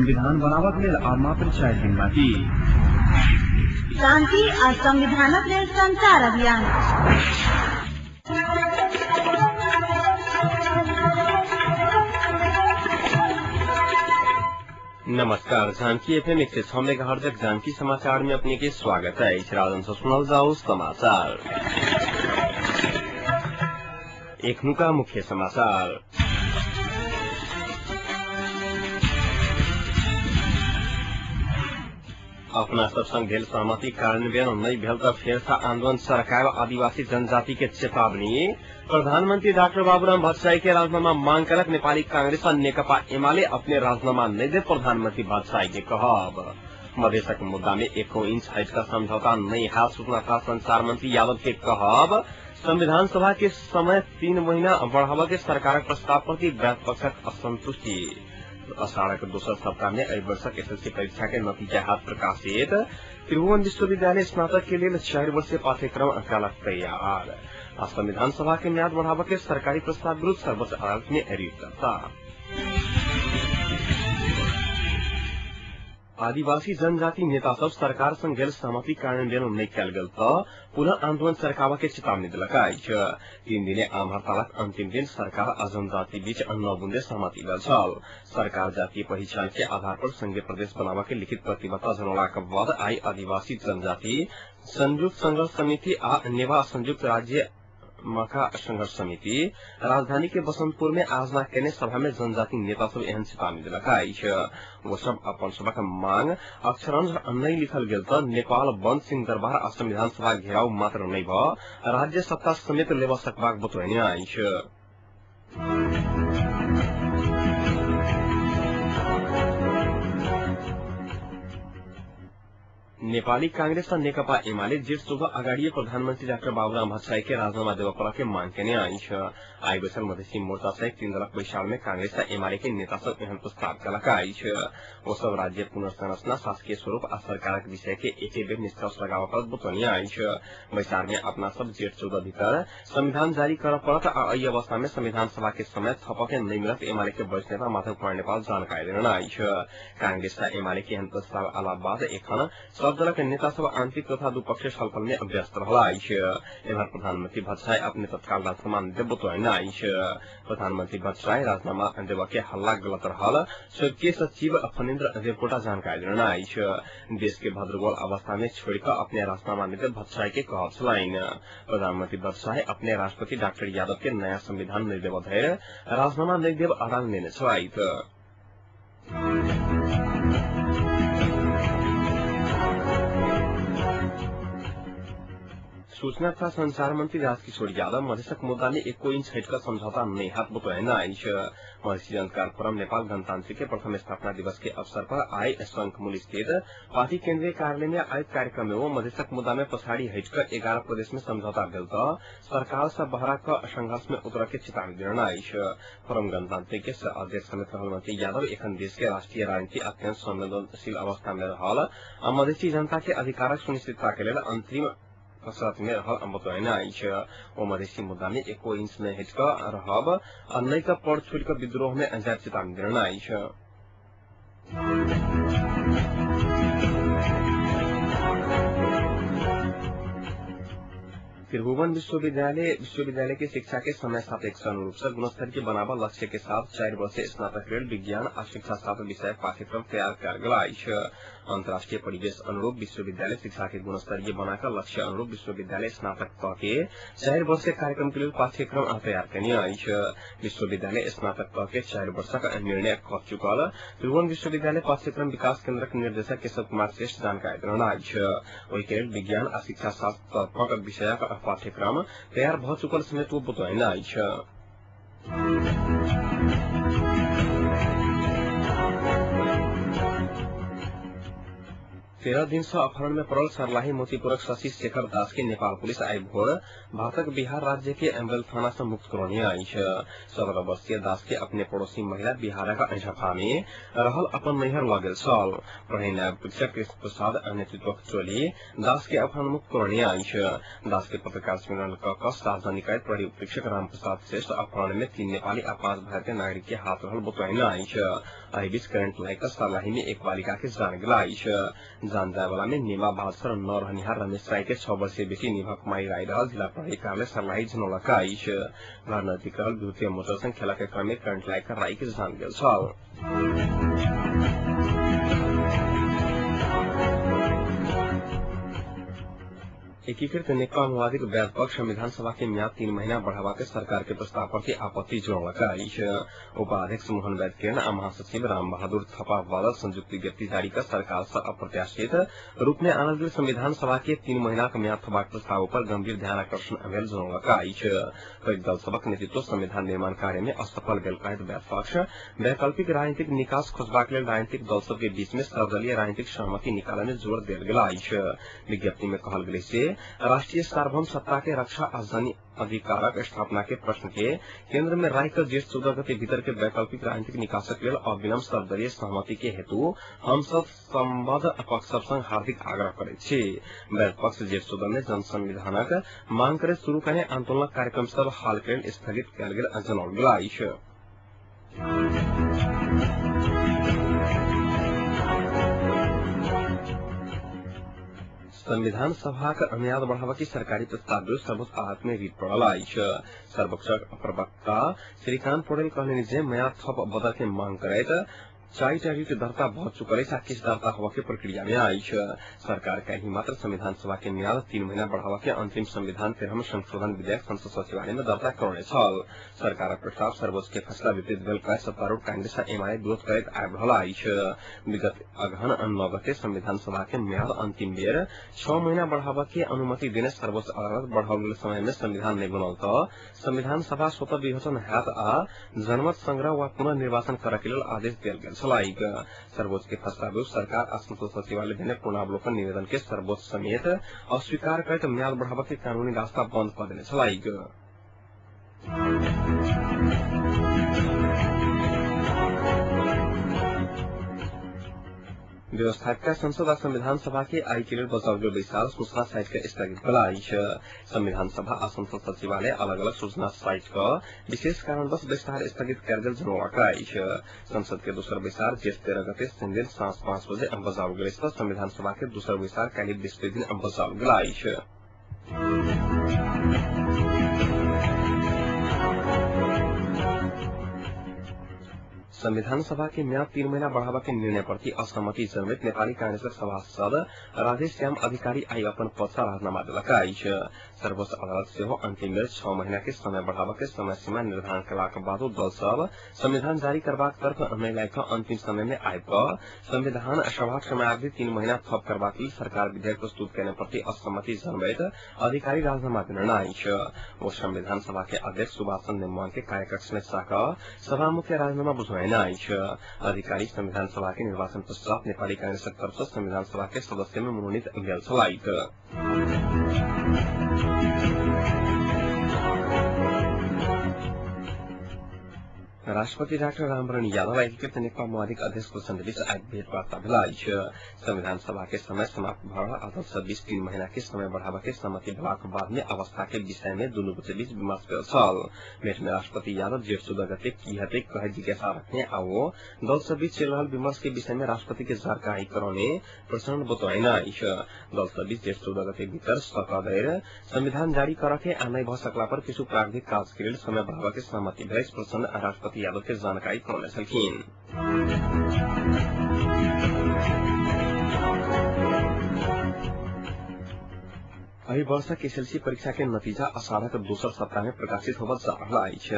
संविधान बनाबक लेल आब मात्र 4 दिन बाकी। शांति आ संविधानक लेल संचार अभियान। नमस्कार, जानकी एफएम 106 मेगाहर्ट्ज जानकी समाचार में अपने के स्वागत है। राजन से सुनल जाओ समाचार। एखनुका मुख्य समाचार। अपना सब संग भेल सहमति कार्यान्वयन नहीं भेल त फेर से आंदोलन सरकार आदिवासी जनजाति के चेतावनी। प्रधानमंत्री डाक्टर बाबूराम भट्टराई के राजीनामा मांग करक नेपाली कांग्रेस और नेकपा एमाले अपने राजीनामा नहीं दे प्रधानमंत्री भट्टराई के कहब। मधेशक मुद्दा में एको इंच हट का समझौता नहीं हाथ सूचना तथा संचार मंत्री यादव के कहब। संविधान सभा के समय 3 महीना बढ़ावा के सरकारक प्रस्ताव प्रति विपक्षक असंतुष्टि। अषाढ़क दोसर सप्ताह में एहि वर्षक एसएलसी परीक्षा के नतीजा हाथ प्रकाशित। त्रिभुवन विश्वविद्यालय स्नातक के लेल 4 वर्षीय पाठ्यक्रम कयलक तैयार। आ संविधान सभा के म्याद बढ़ावा के सरकारी प्रस्ताव विरूद्ध सर्वोच्च अदालत में रिट दर्ता। आदिवासी जनजाति नेता सब सरकार संग भेल सहमति कार्यान्वयन नहि कयल गेल त पुनः आंदोलन सरकावा के चेतावनी देलक अछि। 3 दिने आम हड़तालक अंतिम दिन सरकार आ जनजाति बीच 9 बुंदे सहमति भेल छल। सरकार जातीय पहिचान के आधार पर संघीय प्रदेश बनाबऽ के लिखित प्रतिबद्धता जनौलाक बाद आई आदिवासी जनजाति संयुक्त संघर्ष समिति आ नेवा संयुक्त राज्य मका संघर्ष समिति राजधानी के बसंतपुर में आयोजना केने सभा में जनजाति नेता सब एहन चेतावनी देलक अछि। वो सब अपन सभक मांग अक्षरशः नहीं लिखल गेल त नेपाल बंद सिंह दरबार आ संविधान सभा घेराव मात्र नहीं भ राज्य सत्ता समेत लेबऽ सकबाक बतौने अछि। नेपाली कांग्रेस और नेकपा एमाले जेठ 14 अगाडि प्रधानमन्त्री डाक्टर बाबूराम भट्टराई के राजीनामा देव पर के मांग केने अछि। आई बैसल मधेसी मोर्चा सहित 3 दलक बैसार में कांग्रेस और एमाले के नेता सब एहन प्रस्ताव केलक अछि। ओ सब राज्य पुनर्संरचना, शासकीय स्वरूप आ सरकारक विषय के एके बेर निष्कर्ष लगाबऽ पड़त बतौने अछि। बैसार में अपना सब जेठ 14 भीतर संविधान जारी करऽ पड़त आ एहि अवस्था में संविधान सभा के समय थपऽ के नहि मिलत एमाले के वरिष्ठ नेता माधव कुमार नेपाल जानकारी देने अछि। कांग्रेस आ एमाले के एहन प्रस्ताव आला बाद एखन सब दलक नेता सब आंतरिक तथा द्विपक्षीय छलफल में व्यस्त रहल अछि। एम्हर प्रधानमंत्री भट्टराई अपने तत्काल राजीनामा देब बतौने अछि। प्रधानमंत्री भट्टराई राजीनामा देबऽ के हल्ला गलत रहल स्वर्गीय सचिव फणीन्द्र देवकोटा जानकारी देने अछि। देश के भद्रगोल अवस्था में छोड़ कऽ अपने राजीनामा देब भट्टराई के कहब छलनि। प्रधानमंत्री भट्टराई अपने राष्ट्रपति डाक्टर यादव के नया संविधान नहि देबऽ धरि राजीनामा नहि देब अड़ान लेने छलथि। सूचना तथा संचार मंत्री राजकिशोर यादव मधेशक मुद्दा में एको इंच हट समझौता नहीं हाथ बतौने अछि। मधेसी जनकार फोरम नेपाल गणतांत्रिक के प्रथम स्थापना दिवस के अवसर पर आई शंखमूल स्थित पार्टी केन्द्रीय कार्यालय में आयोजित कार्यक्रम में वो मधेशक मुद्दा में पछाड़ी हट कर 11 प्रदेश में समझौता भेल त सरकार से बहरा क संघर्ष में उतर के चेतावनी देने अछि। फोरम गणतांत्रिक के अध्यक्ष समेत रहल मंत्री यादव एखन देश के राष्ट्रीय राजनीति अत्यंत संवेदनशील अवस्था में रहल आ मधेसी जनता के अधिकारक सुनिश्चितता के लेल अंतिम कसरत में रहल बतौने अछि। ओ मधेसी मुद्दा में एको इंच नहि हटि कऽ रहब आ नहि तऽ पर छोड़ि कऽ विद्रोह में जायब चेतावनी देने अछि। त्रिभुवन विश्वविद्यालय के शिक्षा के समय सापेक्ष अनुरूप से गुणस्तरीय बनाबऽ लक्ष्य के साथ 4 वर्षीय स्नातक लेल विज्ञान आ शिक्षा शास्त्र विषय पाठ्यक्रम तैयार कयल गेल अछि। अंतर्राष्ट्रीय परिवेश अनुरूप विश्वविद्यालय शिक्षा के गुणस्तरीय बनाकर लक्ष्य अनुरूप विश्वविद्यालय स्नातक तह के 4 वर्षीय कार्यक्रम के लेल पाठ्यक्रम तैयार केने अछि। विश्वविद्यालय स्नातक तह के 4 वर्षक निर्णय कऽ चुकल त्रिभुवन विश्वविद्यालय पाठ्यक्रम विकास केन्द्रक निर्देशक केशव कुमार श्रेष्ठ जानकारी देने अछि। ओहि के लेल विज्ञान आ शिक्षा शास्त्र विषयक पाठ्यक्रम तैयार भऽ चुकल समेत ओ बतौने अछि। 13 दिन से अपहरण में पड़ल सरलाही मोतीपुरक शशि शेखर दास के नेपाल पुलिस आई भोर भारतक बिहार राज्य के एम्बेल थाना से मुक्त करौने अछि। 17 वर्षीय दास के अपने पड़ोसी महिला बिहारक ऐझफा में रहल अपन नैहर लऽ गेल छल। प्रहरी नायब परीक्षक कृष्ण प्रसाद नेतृत्वक टोली दास के अपहरण मुक्त करौने अछि। दास के पत्रकार सम्मेलन क कऽ सार्वजनिक करैत प्रहरी उपरीक्षक राम प्रसाद श्रेष्ठ अपहरण में 3 नेपाली आ 5 भारतीय नागरिक के हाथ रहल बतौने अछि। एहि बीच करेंट लागि कऽ सरलाही में एक बालिका के जान गेल अछि। जान जाय वाला में नेवा बादसर न रहनिहार रमेश राय के 6 वर्षीय बेटी निभा कुमारी राय रहल जिला प्रहरी कार्यालय सरलाही जनौलक अछि। घर नजदीक रहल विद्युतीय मोटर संग खेला के क्रम में करंट लागि कऽ राय के जान गेल छल। एकीकृत नेकपा माओवादीक वैध पक्ष संविधान सभा के म्याद 3 महीना बढ़ावा के सरकार के प्रस्ताव प्रति आपत्ति जनौलक अछि। उपाध्यक्ष मोहन वैद्य किरण आ महासचिव राम बहादुर थापा बादल संयुक्त विज्ञप्ति जारी कर सरकार से अप्रत्याशित रूप में आनल गेल संविधान सभा के 3 महीनाक म्याद थपाक प्रस्ताव पर गंभीर ध्यान आकर्षण भेल जनौलक अछि। पैघ दल सभक नेतृत्व संविधान निर्माण कार्य में असफल भेल कहैत वैध पक्ष वैकल्पिक राजनीतिक निकास खोजबाक लेल राजनीतिक दल सब के बीच में सर्वदलीय राजनीतिक सहमति निकालय में जोर देल गेल अछि। विज्ञप्ति में कहल गेल से राष्ट्रीय सार्वभौम सत्ता के रक्षा आ जन अधिकारक स्थापना के प्रश्न के केंद्र में राखि कऽ जेठ 14 गते भीतर के वैकल्पिक राजनीतिक निकासक लेल अविलंब सर्वदलीय सहमति के हेतु हम सब सम्बद्ध पक्ष सब संग हार्दिक आग्रह करैत छी। वैध पक्ष जेठ 14 में जन संविधानक मांग करैत शुरू कयने आंदोलनक कार्यक्रम सब हाल के लेल स्थगित कयल गेल जनौल गेल अछि। संविधान सभाक म्याद बढ़ावा की सरकारी प्रस्ताव विरुद्ध सर्वोच्च अदालत में रिट पड़ल अछि। सर्वोच्च प्रवक्ता श्रीकांत पौडेल कहलनि जे म्याद थप बदल के मांग करैत 4टा रिट दर्ता भऽ चुकल अछि आ किछु दर्ता होबय के प्रक्रिया में अछि। सरकार काल्हि मात्र संविधान सभा के म्याद 3 महीना बढ़ावा के अंतिम संविधान 13 संशोधन विधेयक संसद सचिवालय में दर्ता करौने छल। सरकारक प्रस्ताव सर्वोच्च के फैसला विपरीत भेल कहैत सत्तारूढ़ कांग्रेस आ एमाले विरोध करैत आबि रहल अछि। विगत अगहन 9 गते संविधान सभा के म्याद अंतिम बेर 6 महीना बढ़ावा के अनुमति देने सर्वोच्च अदालत बढ़ाओल गेल समय में संविधान नहि बनल तऽ संविधान सभा स्वतः विघटन हैत आ जनमत संग्रह वा पुनः निर्वाचन करय के लेल आदेश देल गेल। सर्वोच्च के फैसला विरुद्ध सरकार आ संसद सचिवालय देने पूर्णावलोकन निवेदन के सर्वोच्च समेत अस्वीकार करैत म्याद बढ़ावा के कानूनी रास्ता बंद कऽ देने छलैक। व्यवस्थापिका संसद आ संविधान सभा के आई के लेल बजाओल गेल बैसार सूचना साइट के स्थगित भेल अछि। संविधान सभा आ संसद सचिवालय अलग अलग सूचना साइट क विशेष कारणवश बैसार स्थगित कयल गेल जनौलक अछि। संसद के दोसर बैसार जेठ 13 गते शनिदिन साँझ 5 बजे बजाओल गेल अछि तऽ संविधान सभा के दोसर बैसार काल्हि बृहस्पति दिन बजाओल गेल अछि। संविधान सभा के म्याद 3 महीना बढ़ावा के निर्णय प्रति असहमति जनबैत नेपाली कांग्रेसक सभासद राधेश्याम अधिकारी आई अपन पद सँ राजीनामा देलक अछि। सर्वोच्च अदालत सेहो अंतिम बेर 6 महीना के समय बढ़ावा के समय सीमा निर्धारण कयलाक बादो दल सब संविधान जारी करबाक तर्फ नहि लागि कऽ अंतिम समय में आबि कऽ संविधान सभाक समयावधि 3 महीना थप करबाक लेल सरकार विधेयक प्रस्तुत कयने प्रति असहमति जनबैत अधिकारी राजीनामा देने अछि। ओ संविधान सभा के अध्यक्ष सुभाष चन्द्र नेमाङ के कार्यकक्ष में जाकऽ सभामुख के राजीनामा बुझौने अछि। अधिकारी संविधान सभा के निर्वाचन पश्चात नेपाली कांग्रेसक तरफ से संविधान सभा के सदस्य में मनोनीत भेल छलैक। राष्ट्रपति डाक्टर रामवरण यादव एकीकृत नेकपा माओवादीक अध्यक्ष प्रचण्ड बीच आइ भेटवार्ता भेल अछि। संविधान सभा के समय समाप्त भऽ रहल अदालत सब बीच 3 महीना के समय बढ़ावा के सहमति भेलाक बाद में अवस्था के विषय में दुनू गोटे बीच विमर्श भेल छल। भेट में राष्ट्रपति यादव जेठ 14 गते की हेतै कहैत जिज्ञासा रखने आ ओ दल सब बीच चलि रहल विमर्श के विषय में राष्ट्रपति के जानकारी करौने प्रचण्ड बतौने अछि। दल सब बीच जेठ 14 गते भीतर सकधरि संविधान जारी करऽ के आ नहि भऽ सकला पर किछु प्राविधिक काज के लेल समय बढ़ावा के सहमति भेल प्रचण्ड आ राष्ट्रपति यादव के जानकारी करौने छलखिन। एहि वर्षक एसएलसी परीक्षा के नतीजा अषाढ़क दोसर सप्ताह में प्रकाशित होबय जा रहल अछि।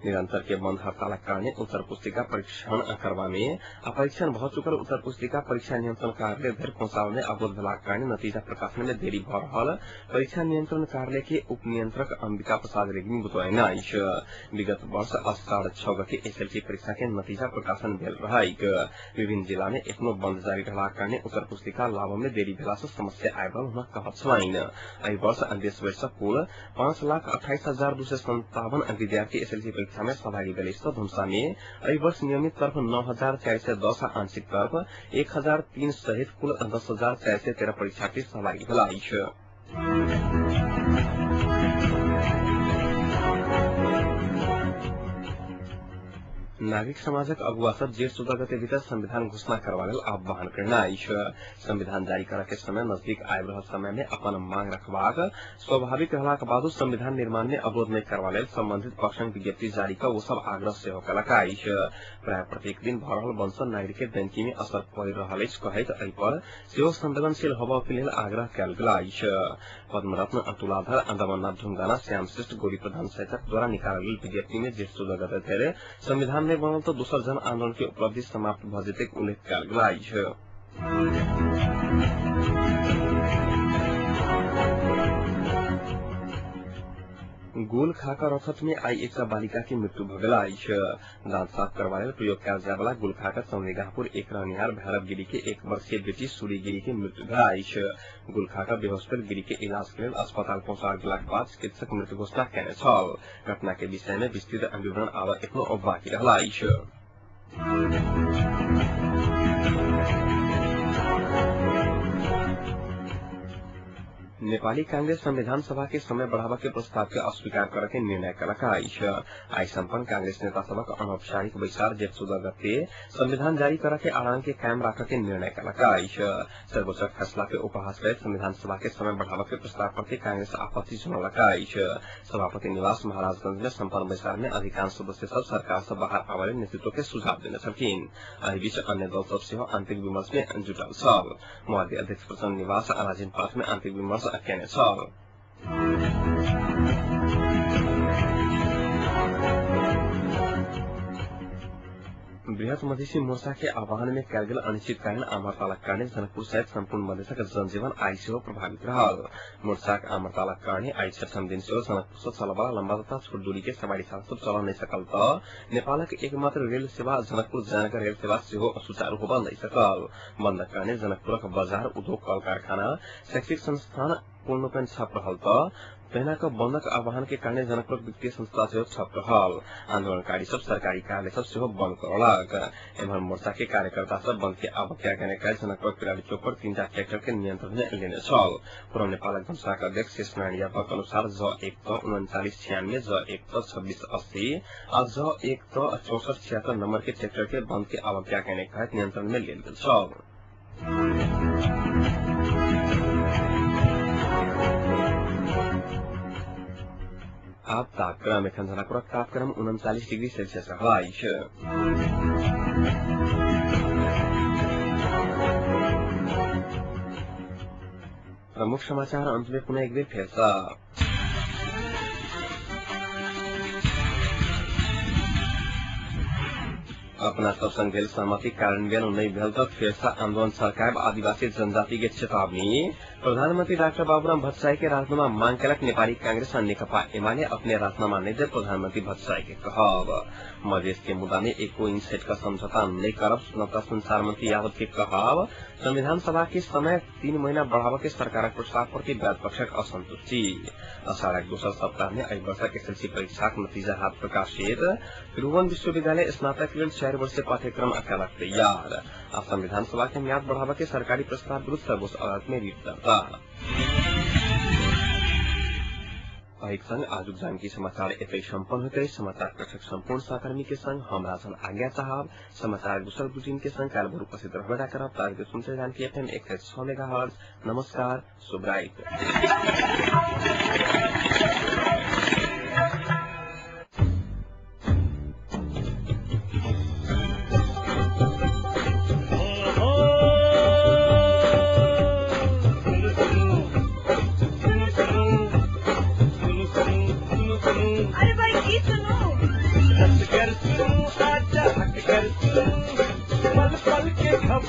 निरंतर के बंद हड़तालक कारणे उत्तर पुस्तिका परीक्षण करबा में आ परीक्षण भऽ चुकल उत्तर पुस्तिका परीक्षा नियंत्रण कार्यालय धरि पहुंचाबय में अवरोध भेलाक कारणे नतीजा प्रकाशन में देरी भऽ रहल परीक्षा नियंत्रण कार्यालय के उप नियंत्रक अंबिका प्रसाद रेग्मी बतौलनि अछि। विगत वर्ष अषाढ़ 6 गते एसएलसी परीक्षा के नतीजा प्रकाशन भेल रहैक। विभिन्न जिला में एखनो बंद जारी रहलाक कारणे उत्तर पुस्तिका लाबय में देरी भेला सँ समस्या आबि रहल हुनक कहब छलनि। एहि वर्ष देशभरि सँ कुल 5,28,257 विद्यार्थी एसएलसी परीक्षा में सहभागी भेल अछि। धनुषा में एहि वर्ष नियमित तर्फ 9,410 आ आंशिक तर्फ 1,003 सहित कुल 10,413 परीक्षार्थी सहभागी भेल अछि। नागरिक समाजक अगुवा सब जेठ 14 गते भीतर संविधान घोषणा करबा लेल आह्वान करना अछि। संविधान जारी करऽ के समय नजदीक आबि रहल समय में अपन मांग रखबाक स्वाभाविक रहलाक बादो संविधान निर्माण में अवरोध नहि करबा लेल संबंधित पक्षक विज्ञप्ति जारी कऽ ओ सब आग्रह सेहो कयलक अछि। प्रायः प्रत्येक दिन भऽ रहल बंद सँ नागरिक के दैनिकी में असर पड़ि रहल अछि कहैत एहि पर सेहो संवेदनशील होबय के लेल आग्रह कयल गेल अछि। पद्मरत्न अतुलाधर, दमननाथ ढुंगाना, श्याम श्रेष्ठ, गौरी प्रधान सहितक द्वारा निकालल गेल विज्ञप्ति में जेठ 14 गते धरि संविधान नहि बनल तऽ दोसर जन आंदोलन के उपलब्धि समाप्त भऽ जेतैक उल्लेख कयल गेल अछि। गोल खाका रखत में आई एकटा बालिका के मृत्यु भऽ गेल अछि। दांत साफ करबा लेल प्रयोग कयल जाय वाला गुल खाका चौनिगाहपुर एक रहनिहार भैरव गिरी के 1 वर्षीय बेटी सूरी गिरी के मृत्यु भेल अछि। गुल खाका बेहोश भेल गिरी के इलाज के लेल अस्पताल पहुंचाओल गेलाक बाद चिकित्सक मृत्यु घोषणा केने छल। घटना के विषय में विस्तृत विवरण आब एखनो बाकी रहल अछि। नेपाली कांग्रेस संविधान सभा के समय बढ़ावा के प्रस्ताव के अस्वीकार करऽ के निर्णय कयलक अछि। आइ सम्पन्न कांग्रेस नेता सभक अनौपचारिक बैसार जेठ 14 गते संविधान जारी करऽ के आराम के कायम राखऽ के निर्णय कयलक अछि। सर्वोच्चक फैसला के उपहास करैत संविधान सभा के समय बढ़ावा के प्रस्ताव प्रति कांग्रेस आपत्ति जनौलक अछि। सभापति निवास महाराजगंज में सम्पन्न बैसार में अधिकांश सदस्य सब सरकार से बाहर आबय लेल नेतृत्व के सुझाव देने छलखिन। एहि बीच अन्य दल सब सेहो आंतरिक विमर्श में जुटल छल। माओवादी अध्यक्ष प्रचण्ड निवास आ राजेन्द्र पार्क में आंतरिक विमर्श केने छल। बृहत मधेसी मोर्चा के आह्वान में कयल गेल अनिश्चितकालीन आमहड़तालक कारणे जनकपुर सहित सम्पूर्ण मधेसक जनजीवन आइ सेहो प्रभावित रहल। मोर्चाक आमहड़तालक कारणे आइ छठम दिन सेहो जनकपुर सँ चलयवला लम्बा तथा छोट दूरी के सवारी साधन सब चल नहि सकल तऽ नेपालक एकमात्र रेल सेवा जनकपुर जयनगर रेल सेवा सेहो सुचारू होबय नहि सकल। बंदक कारणे जनकपुरक बाजार, उद्योग, कल कारखाना, शैक्षिक संस्थान पूर्णरूपेण ठप रहल तऽ तहिना कऽ बंदक आह्वान के कारणे जनकपुरक वित्तीय संस्था सेहो ठप रहल। आंदोलनकारी सब सरकारी कार्यालय सब सेहो बंद करौलक। एम्हर मोर्चा के कार्यकर्ता सब बंद के अवज्ञा केने काल्हि जनकपुरक पिराली चौक पर 3टा ट्रैक्टर के नियंत्रण में लेने छल। पूर्व नेपालक धनुषाक अध्यक्ष शेषनारायण यादवक अनुसार ज 1 त 3996, ज 1 त 2680 आ ज 1 त 6476 नंबर के ट्रैक्टर के बंद के अवज्ञा केने कहैत नियंत्रण में लेल गेल छल। आब तापक्रम एखन जनकपुरक तापक्रम 39 डिग्री सेल्सियस रहल अछि। प्रमुख समाचार अंत में पुनः एक बेर फेर सँ। अपना सब संग भेल सहमति कार्यान्वयन नहि भेल तऽ फेर सँ आंदोलन सरकायब आदिवासी जनजाति के चेतावनी। प्रधानमंत्री डाक्टर बाबूराम भट्टराई के राजीनामा मांग केलक नेपाली कांग्रेस आ नेकपा एमाले अपने राजीनामा नहि देब प्रधानमंत्री भट्टराई के कहब। मधेश के मुद्दा में एको इंच हटि कऽ समझौता नहि करब स्वतंत्रता संचार मंत्री यादव के कहब। संविधान सभा के समय 3 महीना बढ़ाबऽ के सरकारक प्रस्ताव प्रति वैध पक्षक असंतुष्टि। अषाढ़क दोसर सप्ताह में एहि वर्षक एसएलसी परीक्षाक नतीजा हाथ प्रकाशित। त्रिभुवन विश्वविद्यालय स्नातक लेल 4 वर्षीय पाठ्यक्रम केलक तैयार। आ संविधान सभा के म्याद बढ़ाबऽ के सरकारी प्रस्ताव विरूद्ध सर्वोच्च अदालत में रिट दर्ता। एहिक संग आजुक जानकी समाचार एतै सम्पन्न होइत अछि। समाचार कक्षक सम्पूर्ण सहकर्मी के संग हम राजन आज्ञा चाहब। समाचार दोसर बुलेटिन के संग काल्हि भोर उपस्थित रहबे करब। ताकि सुनते जानकी एफएम 106 मेगाहर्ट्ज। नमस्कार, शुभ राति।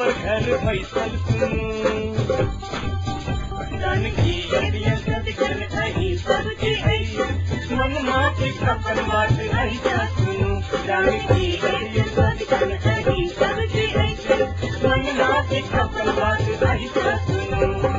पर घर बैसल सुनू। जानकी अड़ियल सदिखन अहीं सबके अछि, मन माफिक अपन बात अहिटा सुनू। जानकी अड़ियल सदिखन अहीं सबके अछि, मन माफिक अपन बात अहिटा सुनू।